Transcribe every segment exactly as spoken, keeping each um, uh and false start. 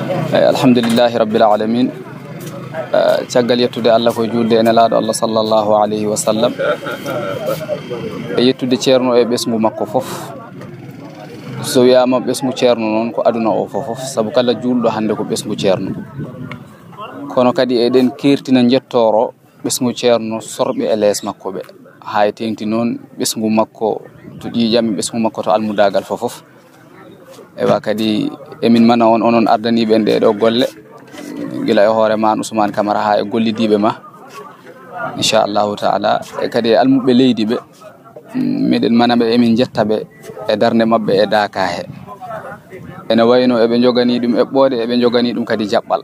Eyi, alhamdulillahi rabbil alamin. Eh, caggal yettude Allah, ko juulde e Nelaaɗo Allah sallallahu alayhi wa sallam, e yettude ceerno e ɓesngu makko fof. So wiyaama ɓesngu ceerno noon, ko aduna o fof fof, sabu kala juulɗo hannde ko ɓesngu ceerno. Kono kadi eɗen keertina njettooro ɓesngu ceerno sorɓe e lees makko ɓe, haa e teeŋti noon ɓesngu makko to ƴiiƴam e ɓesngu makko to almudaagal fof fof. Ewa, kadi emin mana on, onon ardaniiɓe en ɗee ɗoo golle, gila e hoore ma, Ousmane Camara, haa e gollidiiɓe ma, inchallahu taala, e kadi e almuɓɓe leydi ɓe. Miɗen mana ɓe, emin njetta ɓe e darnde maɓɓe e daaka he. Ene wayno eɓe njoganii ɗum eɓɓoode, eɓe njoganii ɗum kadi jaɓɓal.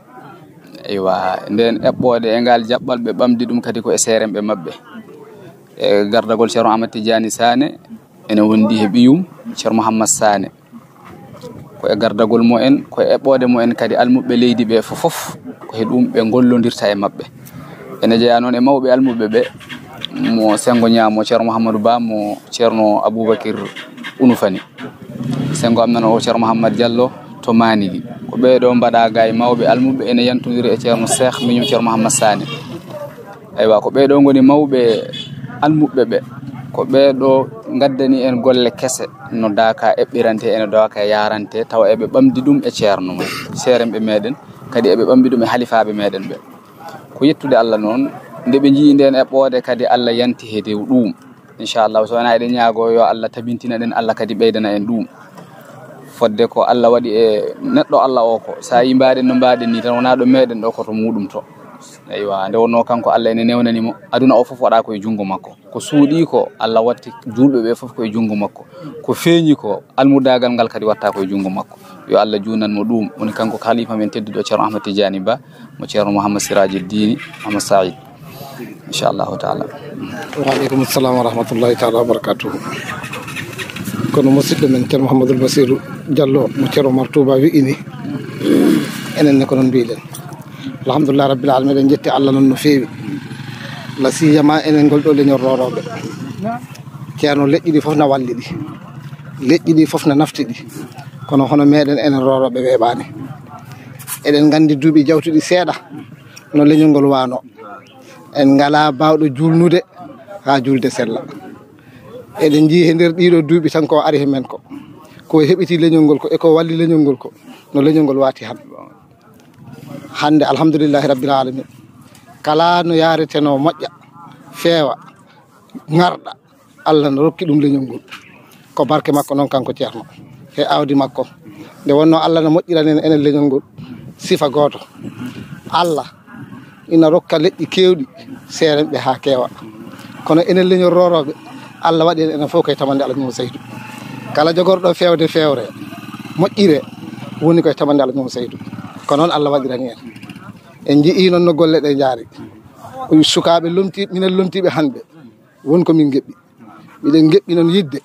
Eywa, ndeen eɓɓoode e ngal jaɓɓal, ɓe ɓamdi ɗum kadi ko e seeremɓe maɓɓe. E gardagol Ceerno Ahmad Tidiani Sané, ene wondi he ɓiyum, Ceerno Mouhammad Sané. Ko e gardagol mo en, ko e eɓɓoode mo en kadi almuɓɓe leydi ɓe fof fof, ko he ɗum ɓe ngollondirta e maɓɓe. Ene jeyaa noon e mawɓe almuɓɓe ɓe, mo senngo ñaamo Ceerno Mouhamadou Ba, mo Ceerno Aboubacry Ounoufani. Senngo am nana o Ceerno Mouhammad Diallo to Manigi. Ko ɓee ɗoo mbaɗa ga e mawɓe almuɓɓe ene yantondiri e Ceerno Cheikh, miñum Ceerno Mouhammad Sané. Eywa, ko ɓee ɗoo ngoni mawɓe almuɓɓe ɓe. Ko ɓee ɗoo ngaddani en golle kese no daaka eɓɓirante, ene daaka yarante, tawa eɓe ɓamdi ɗum e ceerno mum, seeremɓe meɗen, kadi eɓe ɓamdi ɗum e halifaaɓe meɗen ɓe. Ko yettude Allah noon, nde ɓe njii ndeen eɓɓoode kadi Allah yanti he dow ɗum. Inchallah, so wonaa eɗen ñaagoo yo Allah tabintina ɗen, Allah kadi ɓeydana en ɗum. Fodde ko Allah waɗi e neɗɗo Allah o ko, so a yii mbaɗen no mbaɗen ni tan, wonaa ɗo meɗen ɗo, ko to muɗum to. Eywa, nde wonnoo kanko Allah ene newnani mo, aduna o fof waɗa ko e junngo makko. Ko suuɗi ko Allah watti juulɓe ɓe fof ko e junngo makko. Ko feeñi ko almudaagal ngal kadi watta ko e junngo makko. Yo Allah juunan mo ɗum. Woni kanko ko halifa men tedduɗo Ceerno Ahmad Tidiani Ba, mo Ceerno Mouhammad Siraji Dini Ahmad Said. Inchallahu taala. Wa aleykum salam wa rahmatullahi taala wa barakatuhu. Kono musidɗo men Ceerno Mouhamadoul Bassirou Diallo mo Ceerno Omar Touba wi'i ni, enen ne ko noon mbiɗen. Alhamdulillah rabbil alamin, eɗen njetti Allah noon no feewi. La siyama enen ngol ɗo leñol Roorooɓe. Ceerno, leƴƴi ɗi fof na walli ɗi. Leƴƴi ɗi fof na nafti ɗi. Kono hono meɗen enen Roorooɓe weeɓaani. Eɗen nganndi duuɓi jawtuɗi seeɗa no leñol ngol waano. En ngalaa baawɗo juulnude haa juulde sella. Eɗen njii he nder ɗiiɗo duuɓi tan ko ari he men ko. Ko heɓiti leñol ngol ko, e ko walli leñol ngol ko, no leñol ngol waati han. Hannde, alhamdulillahi rabbil alamin. Kala no yaareteno moƴƴa, feewa, ŋarɗa, Allah no rokki ɗum leñol ngol. Ko barke makko noon kanko Ceerno, he aawdi makko. Nde wonnoo Allah no moƴƴirani en enen leñol ngol, sifa gooto. Allah ina rokka leƴƴi keewɗi seerenɓe haa keewa. Kono enen leñol Roorooɓe, Allah waɗi en enen fof koye tamande Alhaji Mamadou Saydou. Kala jogorɗo feewde feewre, moƴƴire, woni koye tamande Alhaji Mamadou Saydou. Ko noon Allah waɗirani en. En njiyii noon no golle ɗe njaari. Sukaaɓe lomti, minen lomtiiɓe hannde, won ko min ngeɓɓi. Miɗen ngeɓɓi noon yiɗde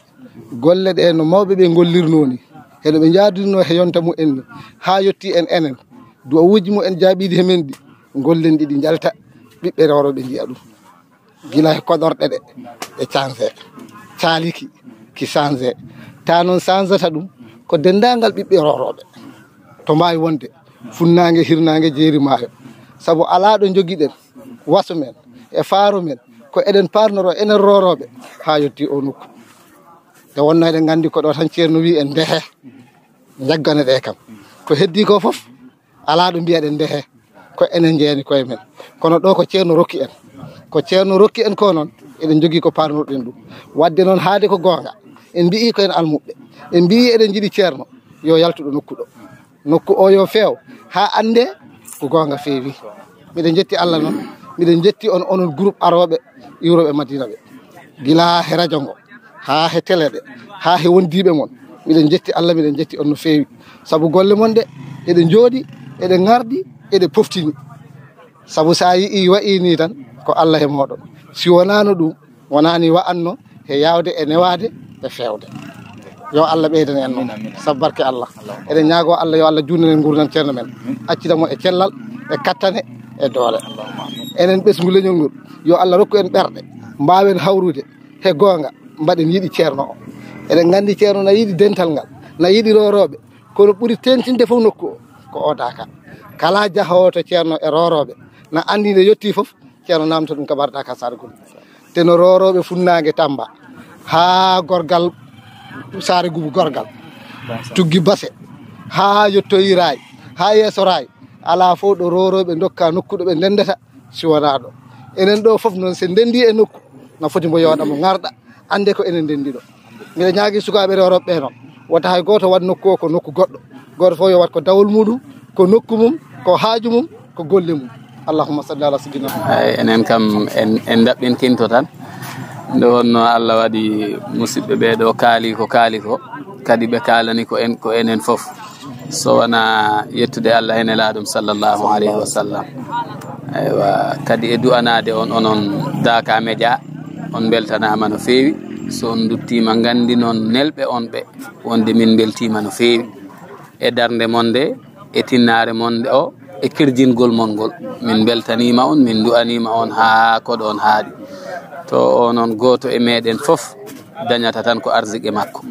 golle ɗe no mawɓe ɓe ngollirnoo ni, he no ɓe njahdirnoo he yonta mumen ni, haa yettii en enen, duwawuuji mumen jaaɓiiɗi he men ɗi, ngollen ɗi, ɗi njalta, ɓiɓɓe Roorooɓe njiya ɗum. Gila he koɗorɗe ɗe, ɗe changé, caaliki ki changé. Ta noon changata ɗum ko denndaangal ɓiɓɓe Roorooɓe to mbaawi wonde funnaange, hirnaange, jeeri maayo. Sabu alaa ɗo njogiɗen waso men e faaro men, ko eɗen paarnoroo enen Roorooɓe haa yettii oo nokku. Nde wonnoo eɗen nganndi ko ɗo tan Ceerno wii en ndehe, njaggane ɗe kam. Ko heddii ko fof, alaa ɗo mbiyaɗen ndehe, ko enen njeeyani koye men. Kono ɗo ko Ceerno rokki en. Ko Ceerno rokki en ko noon, eɗen njogii ko paarnorɗen ɗum. Waɗde noon, haade ko goonga, en mbiyi ko en almuɓɓe. En mbiyi eɗen njiɗi Ceerno, yo yaltu ɗo nokku ɗo. Nokku o yo feew, haa annde ko goonga feewi. Miɗen njetti Allah noon, miɗen njetti on, onon groupe arooɓe, iwrooɓe Madina ɓe. Gila he rajo ngo, haa he télé ɗe, haa he wondiiɓe mon. Miɗen njetti Allah, miɗen njetti on no feewi. Sabu golle mon ɗe, eɗe njooɗi, eɗe ŋarɗi, eɗe poftini. Sabu so a yi'ii wa'ii nii tan, ko Allah he mooɗon. Si wonaano ɗum, wonaani wa'anno he yaawde e newaade e feewde. Yo Allah ɓeydan en noon. Amin, amin. Sabu barke Allah. Allahumma. Eɗen ñaagoo Allah, yo Allah juutnan en nguurndam Ceerno men. Accida mo e cellal, e kattane, e doole. Allahumma amin. Enen ɓesngu leñol ngol, yo Allah rokku en ɓerɗe, mbaawen hawrude he goonga, mbaɗen yiɗi Ceerno o. Eɗen nganndi Ceerno na yiɗi dental ngal, na yiɗi Roorooɓe, kono ɓuri teeŋtinde fof nokku o, Ko o daaka. Kala jahoowo to Ceerno e Roorooɓe, na anndi nde yettii fof, Ceerno naamta ɗum ko Bardaaka Saare Gumi. Te no Roorooɓe funnaange Tamba haa gorgal Saare Gumi gorgal. Tuggi base haa yettoyi raay, haa yeeso raay. Alaa fof ɗo Roorooɓe ndokka nokku ɗo ɓe ndenndata si wonaa ɗo. Enen ɗo fof noon, so ndenndi e nokku, na foti mbo yooɗa mo ŋarɗa, annde ko enen ndenndi ɗo. Mbiɗa ñaagi sukaaɓe Roorooɓe ɓe noon, wota hay gooto waɗ nokku o ko nokku goɗɗo. Gooto fof yo waɗ ko dawol muɗum, ko nokku mum, ko haaju mum, ko golle mum. Allahumma salli ala sayyidina Muhammad. Ay, enen kam en, en ndaɓɓinkinto tan. Nde wonno Allah waɗi musidɓe ɓe ɗo kaali ko kaali ko, kadi ɓe kaalani ko en, ko enen fof. So wonaa yettude Allah e Nelaaɗo mum sallallahu alayhi wa sallam. Aywa, kadi e du'anaade on, onon Daaka Media, on mbeltanaama no feewi. So on nduttiima, nganndi noon nelɓe on ɓe, wonde min mbeltiima no feewi. E darnde mon nde, e tinnaare mon nde o, e kirjingol mon ngol. Min mbeltaniima on, min ndu'aniima on haa ko ɗoon haaɗi. To onon gooto e meɗen fof dañata tan ko arsiqe makko.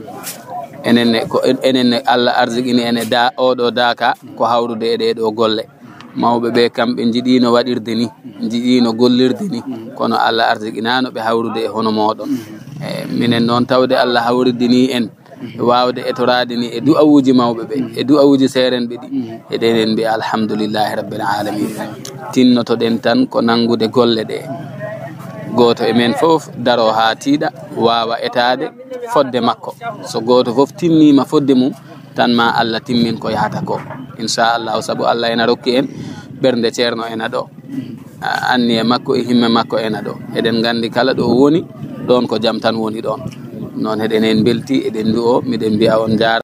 Enen ne, ko en-, enen ne Allah arsiqini en e da-, oo ɗoo Daaka ko hawrude e ɗee ɗoo golle. Mawɓe ɓe kamɓe njiɗiino waɗirde ni, njiɗiino gollirde ni, kono Allah arsiqinaano ɓe hawrude e hono mooɗon. E minen noon tawde Allah hawridini en, waawde etoraade ni e du'awuuji mawɓe ɓe, e du'awuuji seerenɓe ɗi, eɗen en mbiya alhamdulillahi rabbil alamin. Tinnotoɗen tan ko nanngude golle ɗe. Gooto e men fof daro haa tiiɗa, waawa etaade fodde makko. So gooto fof tinniima fodde mum, tan ma Allah timmin ko yahata ko. Inchallahu, sabu Allah ena rokki en ɓernde Ceerno ena ɗo. A-, anniya makko e himme makko ena ɗo. Eɗen nganndi kala ɗo woni, ɗoon ko jam tan woni ɗoon. Noon eɗen en mbelti, eɗen ndu'o, miɗen mbiya on njaaraama.